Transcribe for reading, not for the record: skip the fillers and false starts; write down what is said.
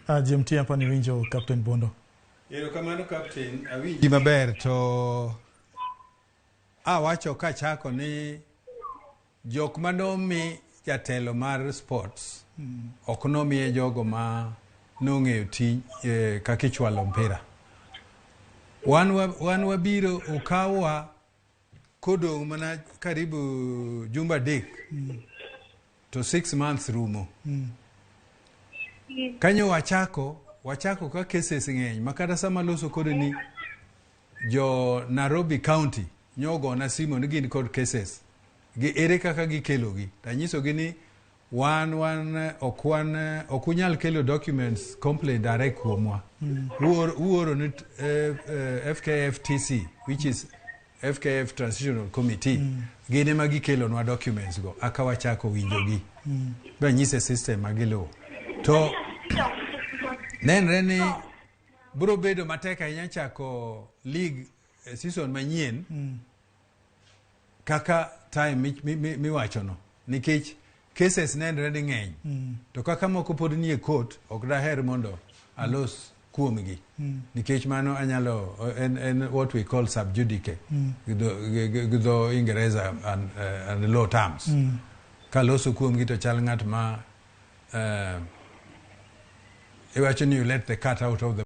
GMT hapa ni winjo Captain Bondo. Erokamano, Captain, awinji maber. To awacho kachako ni jok manomi jatelo mar sports ok nomiye jogo ma nong'eyo tij kaka ichwalo mpira. Wan wabiro okawwa kodong' mana karibu jumbe 3 to 6 months rumo. Kanyo wachako ka cases ng'eny ma kata sama loso kode ni jo Nairobi County nyogona simu ni gin kod cases gi, ere kaka gikelogi? Tanyisogi ni wan ok wan ok unyal kelo documents complaint direct kuomwa. Uoro ni FKF TC, which is FKF Transitional Committee. Gin ema gikelonwa documents go aka wachako winjogi banyise system ma giluwo. To nenre ni biro bedo matek ahinya chako league season manyien kaka time miwachono nikech cases nenre ni ng'eny. To kaka moko pod nie court, ok daher mondo alos kuomgi nikech mano anyalo en what we call sub judice gi dho Ingereza and law terms. Kaloso kuomgi to chal ng'at ma iwacho ni you let the cat out of the